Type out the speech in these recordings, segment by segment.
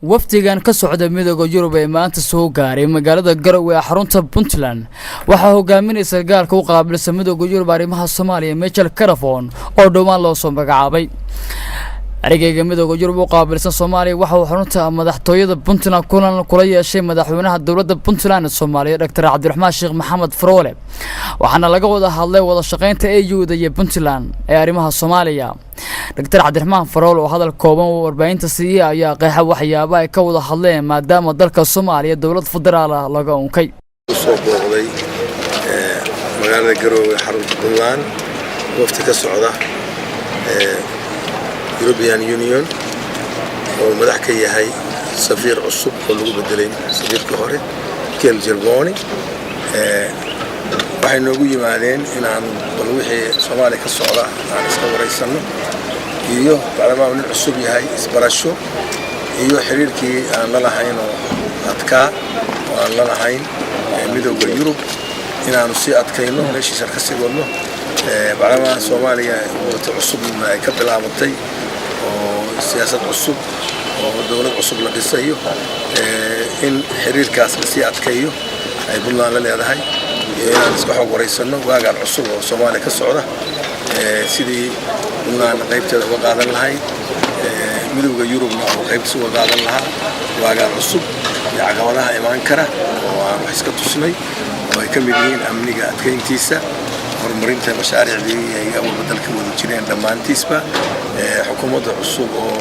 Wafdigan ka socda Midowga Yurub ee maanta soo gaaray magaalada Garowe ee xarunta Puntland waxaa hogaaminaysa sargaalka u qaabilsan Midowga Yurub arrimaha Soomaaliya, Michel Kafando, oo dhowaan loo soo magacaabay. Ergeyga Midowga Yurub u qaabilsan Soomaaliya waxa uu xarunta madaxtooyada Puntland kulan kula yeeshay madaxweynaha dowladda Puntland ee Soomaaliya, Doctor Cabdiraxmaan Sheekh Maxamed Faroole, waxaana laga wada hadlay wada shaqeynta AU-da iyo Puntland ee arrimaha Soomaaliya. Doctor Cabdiraxmaan Faroole oo hadal kooban uu warbaahinta siiyey ayaa qeexa waxyaaba ay ka wada hadleen, maadaama dalka Soomaaliya dowlad federaal ah laga unkay. Soo booqday magaalada Garoowe, xarunta Puntland, wafti ka socda European Union oo madax ka yahay safiir cusub oo lagu bedelay safiirkii hore, Michele Cervone. Waxay noogu yimaadeen inaan bal wixii Soomaaliya ka socda aan iska waraysanno, iyo bacdamaa nin cusub yahay, isbarasho iyo xiriirkii aan la lahayn oo adkaa oo aan la lahayn Midowga Yurub inaanu sii adkayno, meeshiisan ka sii wadno, bacdamaa Soomaaliya wati cusubna ay ka bilaabatay oo siyaasad cusub oo dowlad cusub la dhisayo, in xiriirkaas lasii adkeeyo ay Puntland la leedahay, iyo inaan iska xoog waraysanno waagaan cusub oo Soomaaliya ka socda, sidii Puntland qaybteeda uga qaadan lahayd, Midowga Yurubna oo qaybtiisa uga qaadan lahaa waagaan cusub, iyo caqabadaha imaan kara oo aan wax iska tusnay, oo ay ka mid yihiin amniga adkayntiisa, horumarinta mashaariicdii ay awalba dalka wada jireen dhammaantiisba, xukuumadda cusub oo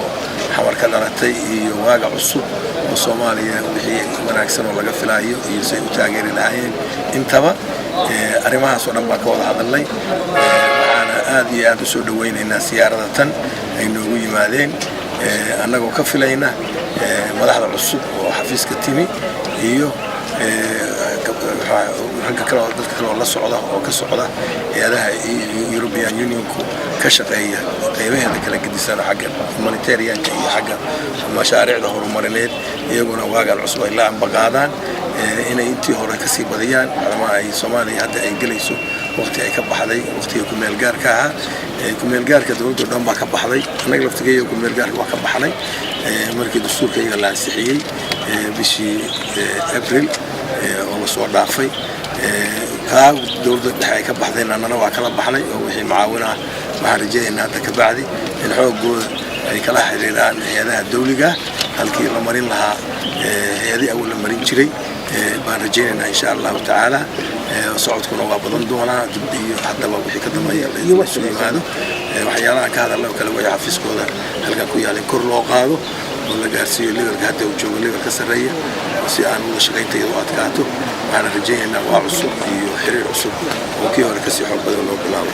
Xamar ka dhalatay iyo waaga cusub oo Soomaaliya wixii wanaagsan oo laga filaayo iyo say u taageeri lahaayeen. Intaba arrimahaas oo dhan baan ka wada hadalnay. Waxaana aad iyo aad u soo dhawaynaynaa siyaarada tan ay noogu yimaadeen, annagoo ka filayna madaxda cusub oo xafiiska timi iyo ragga kale oo dadka kale oo la socda oo ka socda hay-adaha European Unionku ka shaqeeya qeybaheeda kala gedisan, xagga humanitarianka iyo xagga mashaariicda horumarineed, iyaguna waagaan cusub ay la ambaqaadaan, inay intii hore kasii badiyaan, maclama ay Soomaaliya hadda ay gelayso waqti ay ka baxday waqtiga kumeelgaarka ahaa. Kumeelgaarka dowladda dhan baa ka baxday, annaga laftigeeya kumeelgaarka waa ka baxnay markii dastuurka iyaga la ansixiyey bishii Abril oo lasoo dhaafay. Kaa dowladda dhexe ay ka baxdeen, annana waa kala baxnay oo wixii macaawin ah waxaan rajaynaynaa hadda ka bacdi in xoogooda ay kala xiriiraan hay-adaha dawliga halkii la marin lahaa hay-adihii awal la marin jiray baan rajaynaynaa, insha Allahu tacaala. Socodkuna waa badan doonaa dib iyo haddaba wixii ka dambeeya laisu yimaado. Waxyaalahan ka hadalna oo kale way xafiiskooda halkan ku yaalin kor loo qaado oo la gaarsiiyo levelka hadda uu joogo level ka sarreeya, si aan wada shaqayntayda u adkaato. Waxaana rajaynaynaa waa cusub iyo xiriir cusub oo kii hore kasii xoog badan loo bilaabo.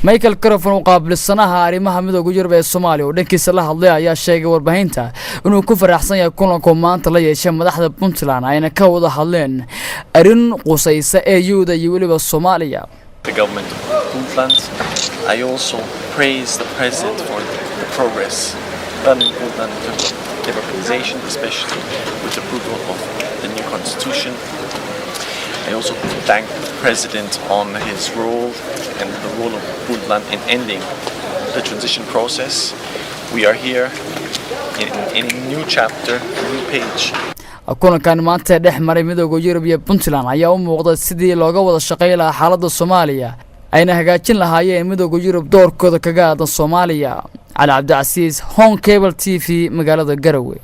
Michele Kafando u qaabilsanaha arrimaha Midowga Yurub ee Soomaaliya oo dhankiisa la hadlay ayaa sheegay warbaahinta inuu ku faraxsan yahay kulanku maanta la yeeshay madaxda Puntland, ayna ka wada hadleen arrin qusaysa AU-da iyo weliba Soomaaliya. The government of Puntland. I also praise the president for the progress done in Puntland in terms of democratization, especially with the approval of the new constitution. I also thank the president on his role and the role of Puntland in ending the transition process. We are here in a new chapter, a new page. Kulankan maanta dhex maray Midowga Yurub iyo Puntland ayaa u muuqda sidii looga wada shaqey lahaa xaaladda Soomaaliya, ayna hagaajin lahaayeen Midowga Yurub doorkooda kaga aadan Soomaaliya. Cali Cabdicasiis, Horn Cable TV, magaalada Garowe.